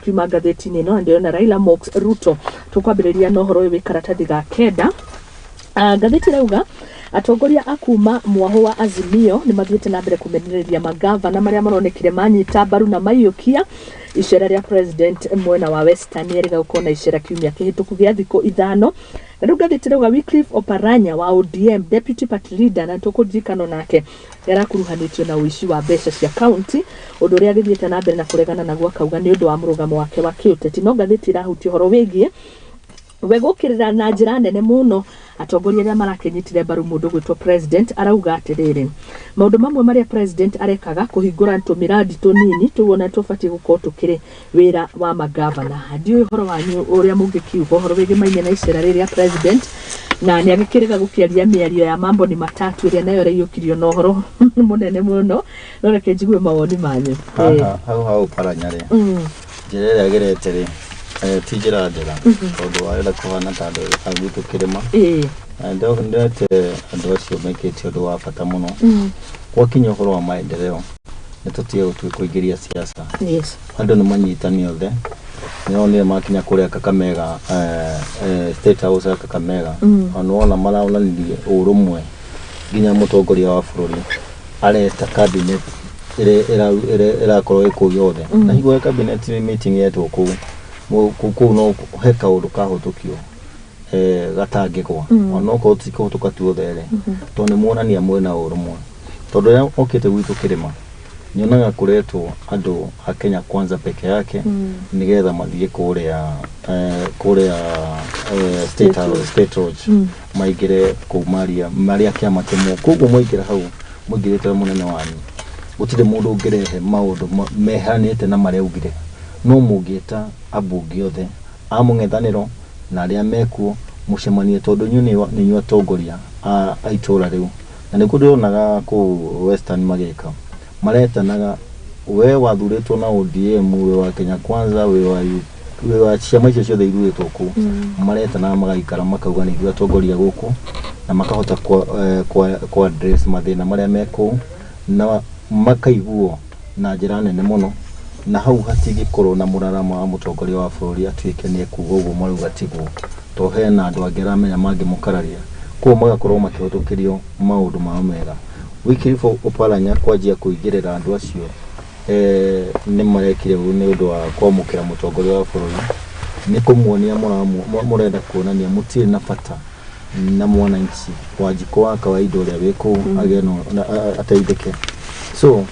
Kiuma ngathĩti-inĩ ĩno na ndĩrona Raila mocks Ruto. Tũkwambĩrĩria na ũhoro ũyũ wĩ karatathi ga kenda. Ngathĩti ĩrauga atongoria a kuma mwahũ wa Azimio nĩ mathiĩte na mbere kũmenereria magavana marĩa maronekire manyita mbaru na maiyũkia icera rĩa president mwena wa Western erĩga gũkorwo na icera kiumia kĩhĩtũku gĩa thikũ 5. Na rĩu ngathĩti ĩrauga Wycliffe Oparanya wa ODM, deputy party leader, na tũkũririkano nake nĩarakuruhanĩtio na ũici wa mbeca cia county, ũndũ ũrĩa agĩthiĩte na mbere na kũregana naguo akauga nĩ ũndũ wa mũrũgamo wake wa kĩũteti. No ngathĩti ĩrahutia ũhoro wĩgiĩ we gũkĩrĩra na njĩra nene mũno atongoria arĩa marakĩnyitire mbaru mũndũ gwĩtwo president. Arauga atĩrĩrĩ, maũndũ mamwe marĩa president arekaga kũhingũra tũmĩrandi tũnini tũu ona tũbatiĩ gũkorwo tũkĩrĩ wĩra wa magavana. Ndiũĩ ũhoro wanyu ũrĩa mũngĩkiuga ũhoro wĩgĩmainie na icera rĩrĩa president na nĩ agĩkĩrĩga gũkĩaria mĩario ya mambo ni matatu ĩrĩa nayo ĩraiyũkirio na ũhoro mũnene mũno, no reke njigue mawoni manyu. Haha hau hau Paranya rĩ, njĩra ĩrĩa agerete rĩ, ti njĩra njega, tondũ arenda kũhana ta andũ a gwitũ kĩrĩma. Na ndĩrete andũ acio mekĩte ũndũ wa bata mũno. Gwakinya ũhoro wa maendeleo, nĩ tũtige kũingĩria siasa. Andũ nĩ manyitani othe. Nĩronire makinya kũrĩa Kakamega, State House ya Kakamega, ona wona maraonanirie ũrũmwe, nginya mũtongoria wa bũrũri areta cabinet ĩrĩa ĩrakorwo ĩ kũu yothe. Na hingo ya cabinet meeting yetwo kũu, kũu no he kaũndũ kahũtũkio gatangĩgwa, onokorwo ti kũhũtũka tuothe rĩ, tondũ nĩ muonania mwĩna ũrũmwe. Tondũ rĩrĩa okĩte gwitũ kĩrĩma, nyonaga kũretwo andũ a Kenya Kwanza peke yake nĩgetha mathiĩ kũrĩa State House, State Lodge, maingĩre kũu maria marĩa kĩama kĩmwe. Koguo mwaingĩra hau mũingĩrĩte mũnene wanyu, gũtirĩ mũndũ ũngĩrehe maũndũ mehanĩte na marĩa augire. No mũngĩta ambunge othe a mũng'ethanĩro na arĩa mekuo mũcemanie, tondũ inyuĩ nĩ inyuĩ atongoria a itũra rĩu. Na nĩkuo ndĩronaga kũu Western magĩka, maretanaga, we wathurĩtwo na ODM, wĩ wa Kenya Kwanza, wĩ wa ciama icio ciothe ithurĩtwo kũu, maretanaga magaikara makauga nĩ ithuĩ atongoria gũkũ, na makahota kwa address mathĩna marĩa me kũu na makaiguo na njĩra nene mũno. Na hau hatingĩkorwo na mũraramo wa mũtongoria wa bũrũri atuĩke nĩ ekuga ũguo marauga tiguo, to hena andũ angĩ aramenya mangĩmũkararia. Koguo magakorwo makĩhĩtũkĩrio maũndũ mao mega. Wycliffe Oparanya kwanjia kũingĩrĩra andũ acio, nĩ marekire ũguo nĩ ũndũ wa kwamũkĩra mũtongoria wa bũrũri, nĩ kũmuonia mũrenda kuonania mũtirĩ na bata na mwananchi Wanjikũ wa kawaida ũrĩa wĩ kũu agĩe na ateithĩke. So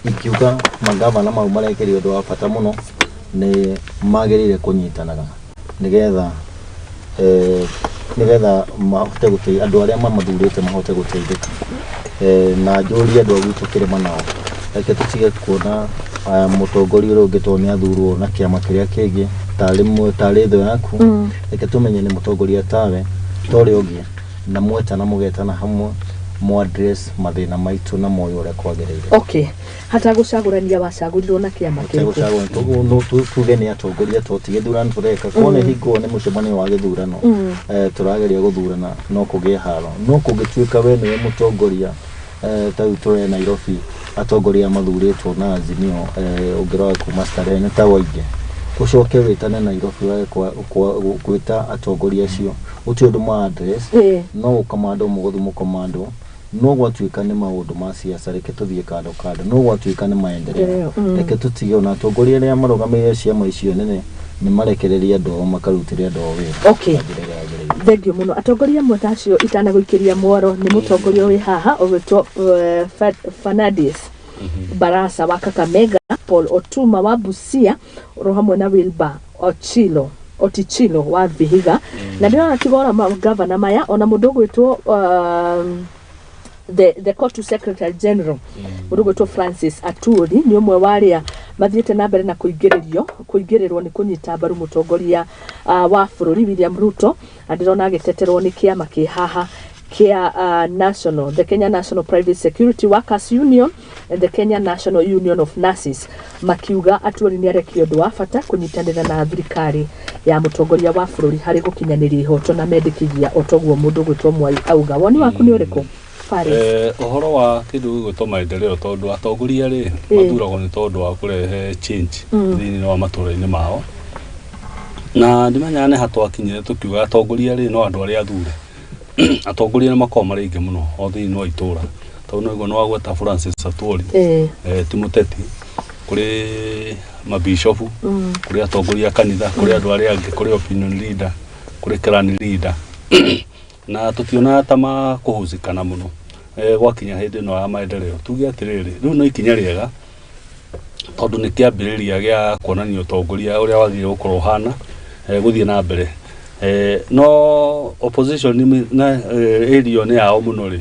ingiuga magavana mau marekĩria ũndũ wa bata mũno, nĩ magĩrĩire kũnyitanaga nĩgetha mahote gũteithia andũ arĩa mamathurĩte mahote gũteithĩka. Na njũrie andũ a gwitũ kĩrĩma nao, reke tũtige kuona mũtongoria ũrĩa ũngĩ tondũ nĩ athurwo na kĩama kĩrĩa kĩngĩ tarĩ thũ yaku. Reke tũmenye nĩ mũtongoria tawe ta ũrĩa ũngĩ, na mwetana mũgetana hamwe mũ address mathĩna maitũ na moyo ũrĩa kwagĩrĩire. Okay, hata gũcagũrania wacagũrirwo na kĩama kĩrĩkũ? Gũcagũra no tuge nĩ atongoria, to ti gĩthurano tũreka. Kuona hingo nĩ mũcemanio wa gĩthurano, tũrageria gũthurana, no kũgĩe haro. No kũngĩtuĩka we nĩwe mũtongoria, ta rĩu tũre Nairobi atongoria mathurĩtwo na Azimio, ũngĩrora kuma Starehe nĩ ta Waingĩ, ũcoke wĩtane Nairobi wage gwĩta atongoria acio, gũtirĩ ũndũ ma address. No gũkamandwo mũgũthiĩ mũkomandwo. No gwatuĩka nĩ maũndũ ma siasa, reke tũthiĩ kando kando. No gwatuĩka nĩ maendeleo, Maendeleo, reke tũtige. Ona atongoria arĩa marũgamĩrĩire ciama icio nene nĩ marekererie andũ ao makarutĩre andũ ao wĩra na njĩra ĩrĩa yagĩrĩire. Thengiũ mũno. Atongoria amwe ta acio itanagũikĩria mwaro nĩ mũtongoria wĩ haha ũgwĩtwo Fernandes Barasa wa Kakamega, Paul Otuma wa Busia, oro hamwe na Wilbur Ochilo Otichilo wa Vihiga. Na ndĩrona tigora magavana maya, ona mũndũ ũgwĩtwo the COTU Secretary General, mũndũ ũgwĩtwo Francis Aturi, nĩ ũmwe wa arĩa mathiĩte na mbere na kũingĩrĩrwo nĩ kũnyita mbaru mũtongoria wa bũrũri William Ruto. Na ndĩrona agĩteterwo nĩ kĩama kĩ haha kĩa National the Kenya National Private Security Workers Union and the Kenya National Union of Nurses, makiuga Atwoli nĩ arekia ũndũ wa bata kũnyitanĩra na thirikari ya mũtongoria wa bũrũri harĩ gũkinyanĩria ihoto na mendekithia, o toguo mũndũ ũgwĩtwo Mwai auga. Woni waku nĩ ũrĩkũ? Party. Ũhoro wa kĩndũ gĩgwĩtwo maendeleo, tondũ atongoria rĩ mathuragwo nĩ tondũ wa kũrehe change thĩinĩ wa matũra-inĩ mao, na ndimenyaga nĩ hatwakinyire tũkiuga atongoria rĩ no andũ arĩa athure. Atongoria nĩ makoragwo marĩ aingĩ mũno o thĩinĩ wa itũra, tondũ no nĩ wagweta Francis Atwoli, ti mũteti, kũrĩ mabishopu, kũrĩ atongoria a kanitha, kũrĩ andũ arĩa angĩ, kũrĩ opinion leader, kũrĩ clan leader, na tũtionaga ta makũhũcikana mũno. Gwakinya hĩndĩ ĩno ya maendeleo, tuge atĩrĩrĩ, rĩu no ikinya rĩega tondũ nĩ kĩambĩrĩria gĩa kuonania ũtongoria ũrĩa wagĩrĩire gũkorwo ũhana, gũthiĩ na mbere. No opposition na area nĩ yao mũno rĩ,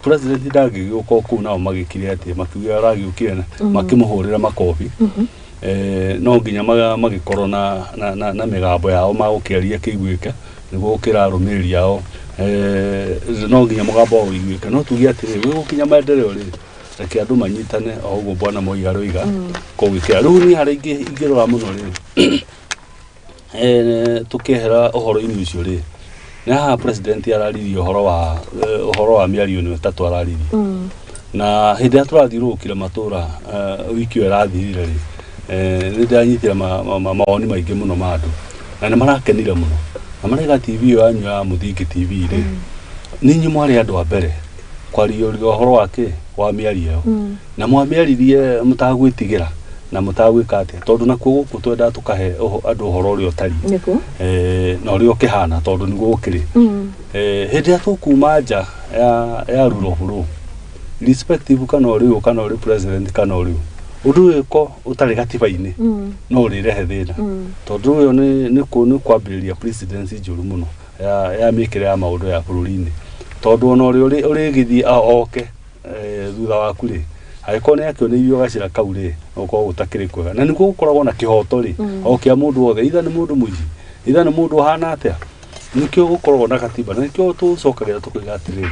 president ndangĩgĩũka o kũu nao magĩkire atĩ makiuga aragĩũkire na makĩmũhũrĩra makobi. No nginya magĩkorwo na mĩgambo yao magũkĩaria kĩiguĩke nĩguo gũkĩra arũmĩrĩri ao. No nginya mũgambo wao ũiguĩke. No tuge atĩrĩrĩ, gwĩ gũkinya maendeleo rĩ, reke andũ manyitane o ũguo bwana Moi aroiga kũgĩkĩra. Rĩu niĩ harĩa ingĩrora mũno rĩ, tũkĩehera ũhoro-inĩ ũcio rĩ, nĩ haha president araririe ũhoro wa mĩario ĩno ĩtatũ araririe. Na hĩndĩ ĩrĩa tũrathiũrũrũkire matũra, wiki ĩyo ĩrathirire rĩ, nĩ ndĩranyitire mawoni maingĩ mũno ma andũ, na nĩ marakenire mũno na maraiga TV ĩyo yanyu ya Mũthingi TV rĩ, nĩ inyuĩ mwarĩ andũ a mbere kwaria ũhoro wa kĩ wa mĩario ĩyo, na mwamĩaririe mũtagwĩtigĩra na mũtagwĩka atĩa, tondũ nakuo gũkũ twendaga tũkahe andũ ũhoro ũrĩa ũtariĩ na ũrĩa ũkĩhana, tondũ nĩguo gũkĩrĩ. Hĩndĩ ĩrĩa tũkuma nja ya rule of law, irrespective kana ũrĩ ũ, kana ũrĩ president, kana ũrĩ ũ, ũndũ ũyũ ko ũtarĩ gatiba-inĩ no ũrĩrehe thĩna, tondũ ũyũ nĩ kwambĩrĩria precedence njũru mũno ya mĩkĩre ya maũndũ ya bũrũri-inĩ, tondũ ona ũrĩa ũrĩgĩthiĩ oke thutha waku rĩ, angĩkorwo nĩ akĩoneirio gacĩra kau rĩ, no gũkorwo gũtakĩrĩ kwega, na nĩguo gũkoragwo na kĩhoto rĩ o kĩa mũndũ wothe, either nĩ mũndũ mũici, either nĩ mũndũ ũhana atĩa. Nĩkĩo gũkoragwo na gatiba, na nĩkĩo tũcokagĩra tũkoiga atĩrĩrĩ.